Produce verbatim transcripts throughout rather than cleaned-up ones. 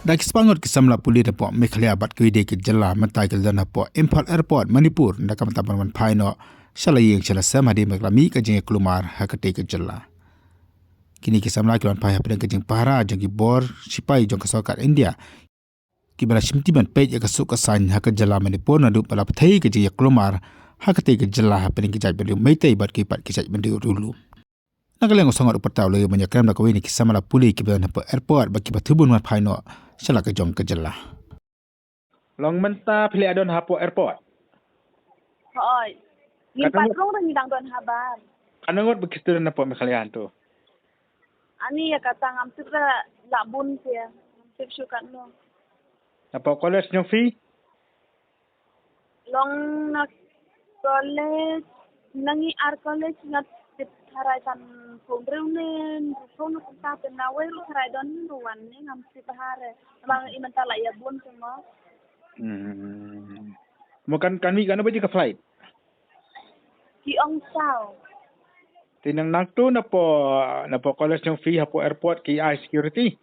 Da ki spah ngut ki samla pule napoh Meghalaya bad kiwei de ki jylla mynta ki la don hapoh Imphal Airport, Manipur, na ka bynta ban wan phai noh sha la ïing sha la sem hadien ba ki la mih ka jingïakulmar ha katei ka jylla. Kine ki samla ki la wan phai hapdeng ka jingpahara jong ki bor sipai jong ka sorkar India, kiba la shimti ban peit ïa ka suk ka saiñ ha ka jylla Manipur naduh ba la pynthei ka jingïakulmar ha katei ka jylla hapdeng ki jaitbynriew Meitei bad kiwei pat ki jaitbynriew riewlum. Na ka liang u Sangot u pyrta u la ïoh ban ïakren bad kawei na ki samla pule kiba don hapoh airport bad kiba thmu ban wan phai noh sha la ka jong ka jylla. Long mynta phi la don hapoh airport? Hooid. Ngim pat rung, ngi dang don habar. Katno ngut ba ki student napoh Meghalaya hangto? Ani ïa kata ngam tip, la bun phi, ngam tip shuh katno. Napoh college jong phi? Long na college, na ngi ar college nga tip tharai tang phew hynriew ne phew hynriew, kumta te na wei ruh tharai don ruh wan ne, ngam tip bha re. Namar i mynta la ïa bun te mo. Hmm. Mo kan, kan mih katno baje ka flight? Ki ong saw. Te nang nangtu napoh, napoh college jong phi hapoh airport ki ai security?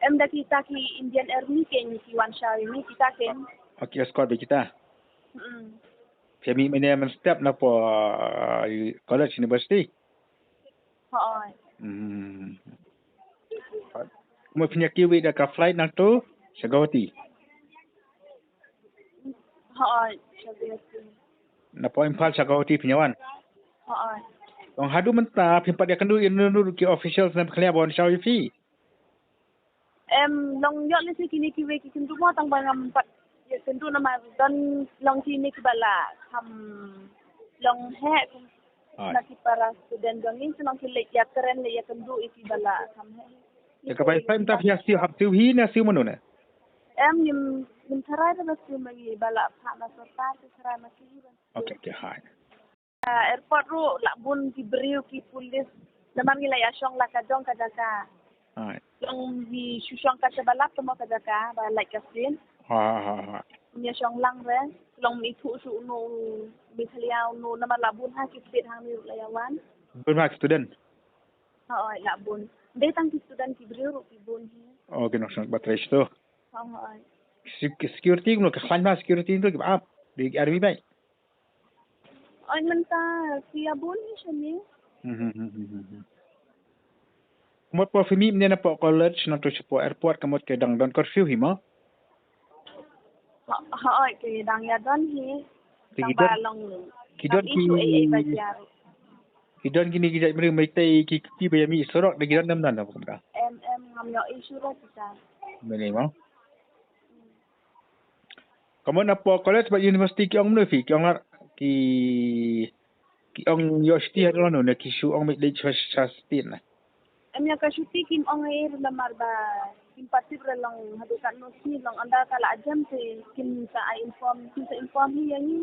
Em, da kita ki Indian Army kein ki wan shaw ïa ngi kita kein. Oh, ki escort bad kita. Hmm. Phi mih mynne mynstep napoh, uh, college, university? Hooid. Hmm. Mo phin ïakiew da ka flight nangtu sha Guwahati? Hooid, sha Guwahati. Napoh Imphal sha Guwahati phin ïawan? Hooid. Long haduh mynta phim pat ïakynduh ïa uno uno ki officials na Meghalaya ba wan shaw ïa phi? Em, long ïoh lehse kine kiwei ki kynduh mo, tang ba ngam pat ïakynduh namar don long kine kiba la kham long heh. Hooid. Na ki para student jong ngi, shu long ki leit ïakren, leit ïakynduh ïa kiba la kham heh. Te kaba ïa phi mynta phi ïa siew, hap siew hi ne siew mano ne? Em, ngim, ngim tharai da ba siew ma ngi, ba la phah na sorkar te tharai ma ki hi ban siew. Okay, okay, hooid. Ah, airport ruh la bun ki briew ki police. Namar ngi la ïa shong la ka jong ka jaka. Hooid. Long ngi shu shong ka sha ba lap te mo ka jaka, ba lait ka sien. Ha, ha, ha. Ngi ïa shong lang re, long mi thuh shu uno, mi thalia uno, namar la bun ha ki state hangne ruh la ïa wan. Bun ha ki student? Hooid, la bun. Dei tang ki student, ki briew ruh ki bun hi. Oh, ki nongshong ba trei shuh to. Hooid. Sec-, security kumno, ka khlaiñ ba security to kiba ap? Dei ki army beit? Oi, mynta ki ïa bun hi shane. Hmm, hmm, hmm, hmm, hmm. Ka mut ba phi mih mynne napoh college nangto shapoh airport, ka mut ka dang don curfew hi mo? Ha, ha, oi, ka dang ïa don hi. Te ki don, ki don ki, ki don kine ki jaitbynriew Meitei ki kti ba ïa mih surok, da ki don ne ym don kumta? Em, em, ngam ïoh issue ruh kita. Mynne mo? Ka mut napoh college bad university ki ong mano phi, ki ong la, ki, ki ong ïoh shuti ha lano ne ki shu ong mih leit sha, sha state ne? Em, ïa ka shuti kim ong ei ruh namar ba kim pat tip re long haduh katno sngi, long ynda ka la jem te kin sa ai inform, kin sa inform hi ïa ngi.